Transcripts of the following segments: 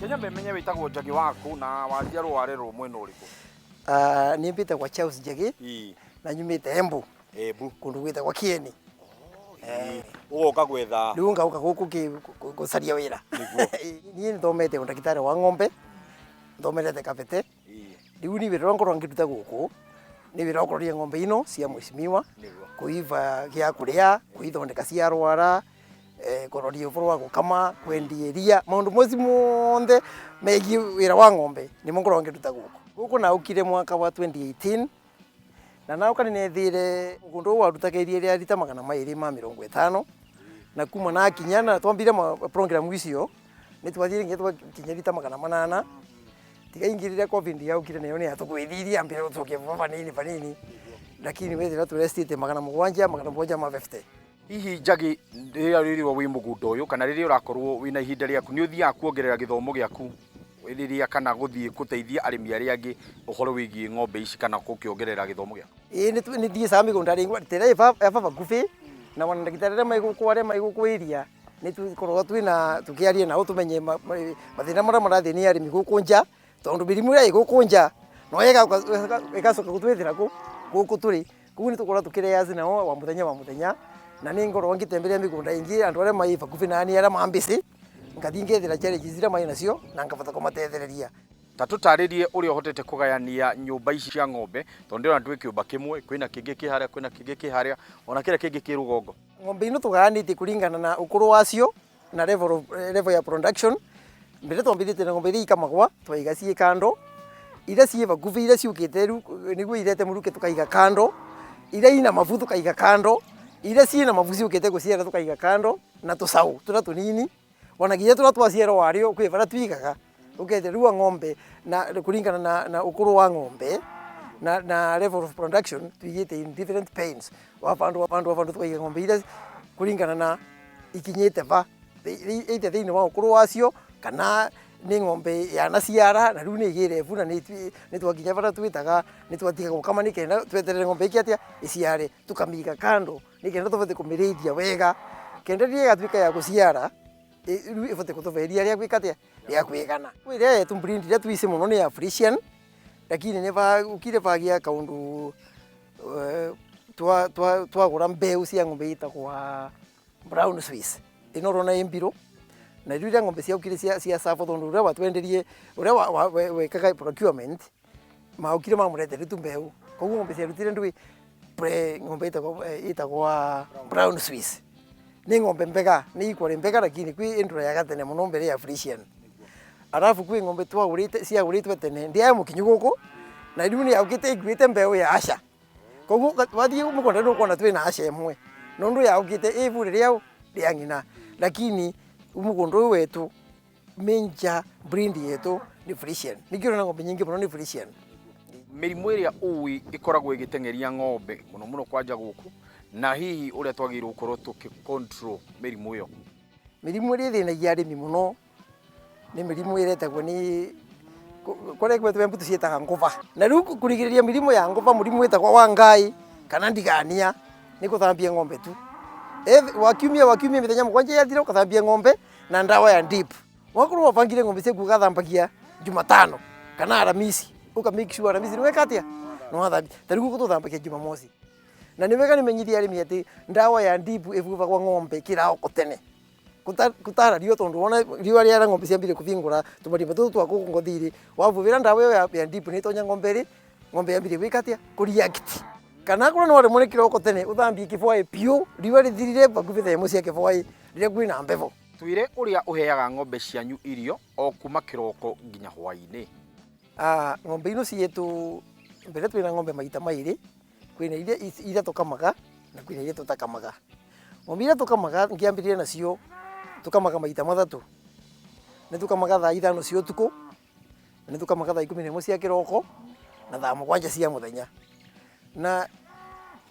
Kenya menye wĩtagwo Njagi waku na waciarwo warerwo mwena ũrĩkũ? Niĩ mbĩtagwo Charles Njagi na nyumĩte Embu. Embu. Kũndũ gwĩtagwo Kieni. Ũgoka gwetha? Rĩu ngauka gũkũ gũcaria wĩra. Niĩ nĩthomete ũndagĩtarĩ wa ng'ombe, thomerete Kabete. Rĩu niĩ wĩra ũrĩa ngoragwo ngĩruta gũkũ nĩ wĩra wa kũroria ng'ombe ino cia mheshimiwa, kũiba gĩa kũrĩa, kũithondeka ciarwara, kũroria ũboro wa gũkama, kwendia iria, maũndũ macio monthe megiĩ wĩra wa ng'ombe nĩmo ngoragwo ngĩruta gũkũ. Gũkũ ndaũkire mwaka wa 2018 na ndaũka nĩ nethire mũgũnda ũyũ warutaga iria rĩa rita 250, na kuma nakinya na twambire program icio nĩ twathire nginya twakinya rita 800. Tiga ingĩ rĩrĩa Covid yaũkire nayo nĩ yatũgũithirie yambire gũcokia vanini vanini, lakini wethira tũrestĩte 700, 750. Hihi Njagi, rĩrĩa rĩrĩa wĩ mũgũnda ũyũ kana rĩrĩa ũrakorwo wĩna ihinda rĩaku, nĩ ũthiaga kuongerera gĩthomo gĩaku rĩrĩa kana gũthiĩ gũteithia arĩmi arĩa angĩ ũhoro wĩgiĩ ng'ombe ici kana gũkĩongerera gĩthomo gĩaku? Ĩĩ nĩ thiĩcaga mĩgũnda rĩngĩ tĩrĩa ĩ baba nguhĩ na ona ndagĩtarĩ arĩa me gũkũ arĩa me gũkũ area nĩ tũkoragwo twĩna tũkĩaria nao tũmenye mathĩna marĩa marathĩnia arĩmi gũkũ nja, tondũ mĩrimũ ĩrĩa ĩ gũkũ nja no ĩgacoka gũtwethera gũkũ tũrĩ. Koguo nĩ tũkoragwo tũkĩrĩa nao wa mũthenya wa mũthenya, na nĩ ngoragwo ngĩtembelea mĩgũnda ĩngĩ andũ arĩa marĩ hakuhĩ naniĩ arĩa mambĩcĩ, ngathiĩ ngethera challenges iria marĩ nacio na ngabota kũmatethereria. Ta tũtarĩrie ũrĩa ũhotete kũgayania nyũmba ici cia ng'ombe, tondũ ndĩrona twĩ kĩũmba kĩmwe, kwĩna kĩngĩ kĩ harĩa, kwĩna kĩngĩ kĩ harĩa, ona kĩrĩa kĩngĩ kĩ rũgongo. Ng'ombe ino tũgayanĩtie kũringana na ũkũrũ wacio na level ya production. Mbere twambĩrĩtie na ng'ombe iria ikamagwa twaiga ciĩ kando, iria ciĩ hakuhĩ iria ciũkĩte rĩu nĩguo irete mũrukĩ tũkaiga kando, iria ina mabu tũkaiga kando, iria ciĩna mabu ciũkĩte gũciara tũkaiga kando, na tũcaũ tũrĩa tũnini, ona nginya tũrĩa twaciarwo warĩo kwĩ barĩa tũigaga, ũkethia rĩu ng'ombe na kũringana na ũkũrũ wa ng'ombe na level of production tũigĩte in different pens, wabandũ wabandũ wabandũ tũkaiga ng'ombe iria kũringana na ikinyĩte ba, either thĩinĩ wa ũkũrũ wacio kana nĩ ng'ombe yanaciara na rĩu nĩ ĩgĩre ibu na nĩ twakinya barĩa twĩtaga nĩ twatiga gũkama nĩ kenda tweterere ng'ombe ĩke atĩa, ĩciare, tũkamĩiga kando nĩ kenda tũbote kũmĩrĩithia wega, kenda rĩrĩa ĩgatuĩka ya gũciara rĩu ĩbote gũtũbe iria rĩa gwĩka atĩa, rĩa kũigana. Kwĩ ĩrĩa yetu breed ĩrĩa twĩci mũno nĩ ya Frisian, lakini nĩ gũkire bagĩa kaũndũ twagũra mbeũ cia ng'ombe ĩtagwo Brown Swiss, ĩno ũrona ĩ mbirũ, na rĩu rĩrĩa ng'ombe ciaukire cia Tsavo tondũ ũrĩa watwenderie ũrĩa wekaga procurement maukire mamũretere tu mbeũ, koguo ng'ombe ciarutire ndũĩ ng'ombe ĩtagwo Brown Swiss. Nĩ ng'ombe mbega, nĩ equally mbega lakini kwĩ ĩndũrayaga tene mũno mbere ya Frisian. Arabu kwĩ ng'ombe twagũrĩte ciagũrĩtwe tene ndĩarĩ mũkinyu gũkũ na rĩu nĩ yaũkĩte ĩkuĩte mbeũ ya Asha. Koguo wathiĩ mũgũnda nĩ ũkuona twĩna Asha ĩmwe nũndũ yaũkĩte ĩ ibu rĩrĩa rĩa ng'ina, lakini mũgũnda ũyũ wetũ major breed yetu nĩ Frisian. Nĩkĩo ũrona ng'ombe nyingĩ mũno nĩ Frisian. Mĩrimũ ĩrĩa ũĩ ĩkoragwo ĩgĩteng'eria ng'ombe mũno mũno kwanja gũkũ, na hihi ũrĩa twagĩrĩirwo gũkorwo tũkĩ control mĩrimũ ĩyo. Mĩrimũ ĩrĩa ĩthĩnagia arĩmi mũno nĩ mĩrimũ ĩrĩa ĩtagwo nĩ kũrĩa gwitũ Embu tũciĩtaga ngũba. Na rĩu kũrigĩrĩria mĩrimũ ya ngũba, mũrimũ wĩtagwo wa ngai kana ndigania nĩ gũthambia ng'ombe tu. Wakiumia wakiumia mĩthenya 7 yathira ũgathambia ng'ombe na ndawa ya dip. Wakorwo wabangire ng'ombe ciaku ũgathambagia Jumatano kana Aramisi, ũka make sure Aramisi nĩ weka atĩa? Nĩ wathambia. Ta rĩu gũkũ tũthambagia Jumamosi. Na nĩ wega nĩmenyithie arĩmi atĩ ndawa ya dip ĩbubagwo ng'ombe kĩroko tene. Gũtara riũa tondũ wona riũa rĩara ng'ombe ciambire kũbingũra tũmarima tũtũ twa gũkũ ngothi-rĩ, wabubĩra ndawa ĩyo ya dip nĩ ĩtonya ng'ombe rĩ, ng'ombe yambirie gwĩka atĩa? Kũ react. Kana akorwo nĩ waremwo nĩ kĩroko tene ũthambie kĩbwaĩ biũ, riũa rĩthirire hakuhĩ thaa 1 cia kĩbwaĩ rĩrĩa kwĩna mbevo. Twĩre ũrĩa ũheaga ng'ombe cianyu irio o kuma kĩroko nginya hwaĩ-inĩ. Ng'ombe ino ciitũ mbere twĩna ng'ombe maita maĩrĩ, kwĩna iria tũkamaga na kwĩna iria tũtakamaga. Ng'ombe iria tũkamaga ngĩambĩrĩria nacio tũkamaga maita matatũ. Nĩ tũkamaga thaa 5 cia ũtukũ, na nĩ tũkamaga thaa 11 cia kĩroko na thaa 7 cia mũthenya. Na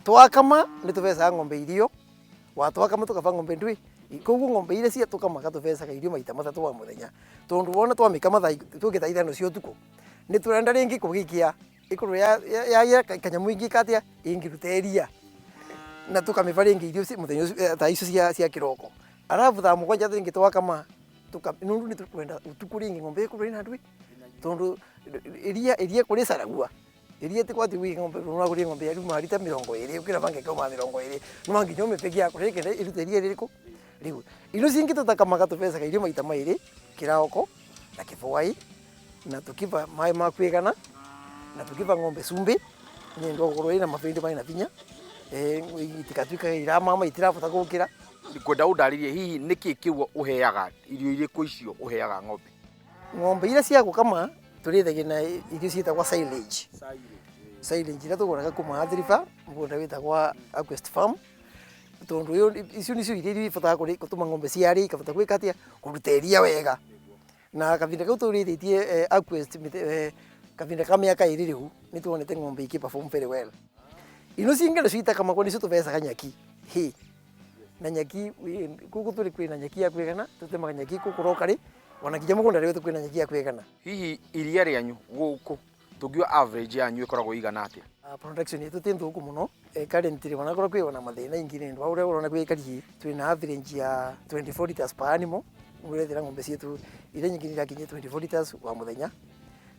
twakama nĩ tũbecaga ng'ombe irio, watwakama tũkaba ng'ombe ndwĩ, koguo ng'ombe iria cia tũkamaga tũbecaga irio maita matatũ wa mũthenya. Tondũ wona twamĩkama tũke thaa 5 cia ũtukũ, nĩ tũrenda rĩngĩ kũgĩkĩa ĩkorwo yagĩa kanyamũ ĩngĩka atĩa, ĩngĩruta iria. Na tũkamĩba rĩngĩ irio mũthenya ũcio thaa icio cia kĩroko. Arabu thaa 7 rĩngĩ twakama Nundu nĩ tũkwenda ũtukũ rĩngĩ ng'ombe ĩkorwo ĩna ndwĩ tondũ iria iria kũrĩcaragua iria ti kwati wĩ ng'ombe ũragũrire ng'ombe ya ruma rita 20 ũkĩra bange kauma 20 no nginya ũmĩpe gĩa kũrĩa kenda ĩrute iria rĩrĩkũ rĩu irio cingĩ tũtakamaga tũbecaga irio maita maĩrĩ kĩraoko na kĩbwai na tũkiva maĩ ma kwĩgana na tũkiva ng'ombe cumbĩ nĩ ũndũ wa gũkorwo ĩna mabĩndĩ marĩ na vinya itigatuĩka iramama itirabota gũkĩra. Ngwenda ũndarĩrie hihi nĩkĩ kĩu ũheaga irio irĩkũ icio ũheaga ng'ombe? Ng'ombe iria cia gũkama tũrĩithagia na irio ciĩtagwo silage. Silage iria tũgũraga kuma Athi River mũgũnda wĩtagwo Aquest Farm tondũ icio nĩcio irio iria ibotaga gũtũma ng'ombe ciarĩe ikabota gwĩka atĩa kũruta iria wega. Na kavinda kau tũrĩithĩtie Aquest kavinda ka mĩaka 2 rĩu nĩ tuonete ng'ombe ikĩ perform very well. Ino cingĩ nacio itakamagwo nĩcio tũbecaga nyeki hay na nyeki gũkũ tũrĩ kwĩna nyeki ya kwĩgana tũtemaga nyeki gũkũ rokari ona nginya mũgũnda rĩu kwĩna nyeki ya kwĩgana. Hihi iria rĩanyu gũkũ tũngiuga average yanyu ĩkoragwo ĩigana atĩa? Production yetu ti nthuku muno currently onakorwo kwĩ ona mathĩna ingĩ nĩ ũndũ wa ũrĩa ũrona gwĩkarie twĩna average ya 24 liters per animal ũrethera ng'ombe cietu iria nyingĩ nĩ irakinyia 24 liters wa mũthenya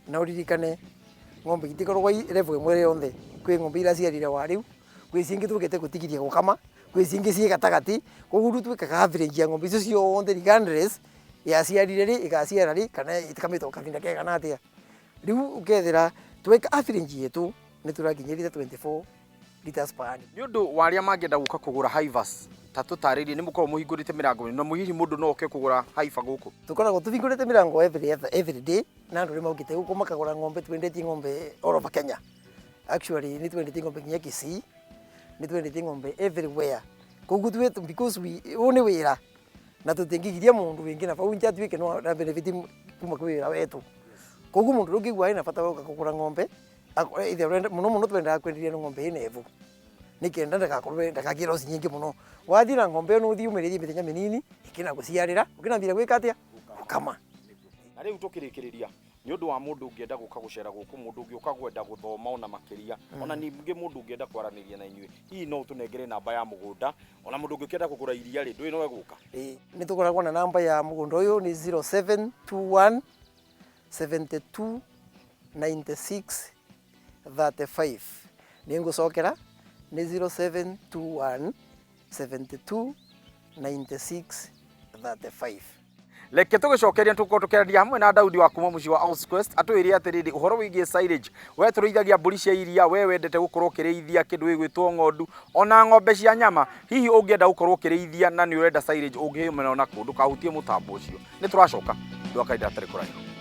na ũririkane ng'ombe itikoragwo i level ĩmwe yonthe kwĩ ng'ombe iraciarire wa rĩu kwĩ cingĩ tũkĩte gũtigiria gũkama kwĩ cingĩ ciĩ gatagatĩ koguo rĩu twĩkaga average ya ng'ombe icio ciothe regardless yaciarire rĩ ĩgaciara rĩ kana ĩkamĩtwo kahinda kegana atĩa rĩu ũkethera tweka average yetu nĩ tũrakinyĩrĩte 24 liters per annum. Nĩ ũndũ wa arĩa mangĩenda gũka kũgũra Hivers ta tũtarĩrie nĩ mũkoragwo mũhingũrĩte mĩrango na hihi mũndũ no oke kũgũra Hiver gũkũ? Tũkoragwo tũhingũrĩte mĩrango every day na andũ nĩ maũkĩte gũkũ makagũra ng'ombe twendetie ng'ombe all over Kenya. Actually nĩ twendetie ng'ombe nginya Kisii nĩ twendetie ng'ombe everywhere koguo tuge because we ũyũ nĩ wĩra na tũtingĩgiria mũndũ wĩngĩ na bau nja atuĩke no ara benefit kuma kwĩ wĩra wetu koguo mũndũ ũrĩa ũngĩigua ena bata wa gũka kũgũra ng'ombe either ũrenda mũno mũno twendaga kwenderia ng'ombe ĩna ĩbu nĩkenda ndagakorwo ndakagĩe loss nyingĩ mũno wathiĩ na ng'ombe ĩyo no ũthiĩ ũmĩrĩrie mĩthenya mĩnini ĩkĩna gũciarĩra ũkĩnambĩrĩria gwĩka atĩa gũkama. Na rĩu tũkĩrĩkĩrĩria nĩ ũndũ wa mũndũ ũngĩenda gũka gũcera gũkũ mũndũ ũngĩũka kwenda gũthoma ona makĩria ona ningĩ mũndũ ũngĩenda kwaranĩria na inyuĩ hihi no ũtũnengere namba ya mũgũnda ona mũndũ ũngĩkĩenda kũgũra iria rĩ ndũĩ no egũka? Nĩ tũkoragwo na namba ya mũgũnda ũyũ nĩ 0721 72 96 35 nĩ ngũcokera nĩ 0721 72 96 35. Reke tũgĩcokeria tũkorwo tũkĩaranĩria hamwe na Daudi wa kuma mũciĩ wa Ausquest atwĩre atĩrĩrĩ ũhoro wĩgiĩ silage we tũrĩithagia mbũri cia iria we wendete gũkorwo ũkĩrĩithia kĩndũ gĩgwĩtwo ng'ondu ona ng'ombe cia nyama hihi ũngĩenda gũkorwo ũkĩrĩithia na nĩ ũrenda silage ũngĩmena ona kũ ndũkahutie mũtambo ũcio nĩ tũracoka ndwakainda hatarĩ kũraihu.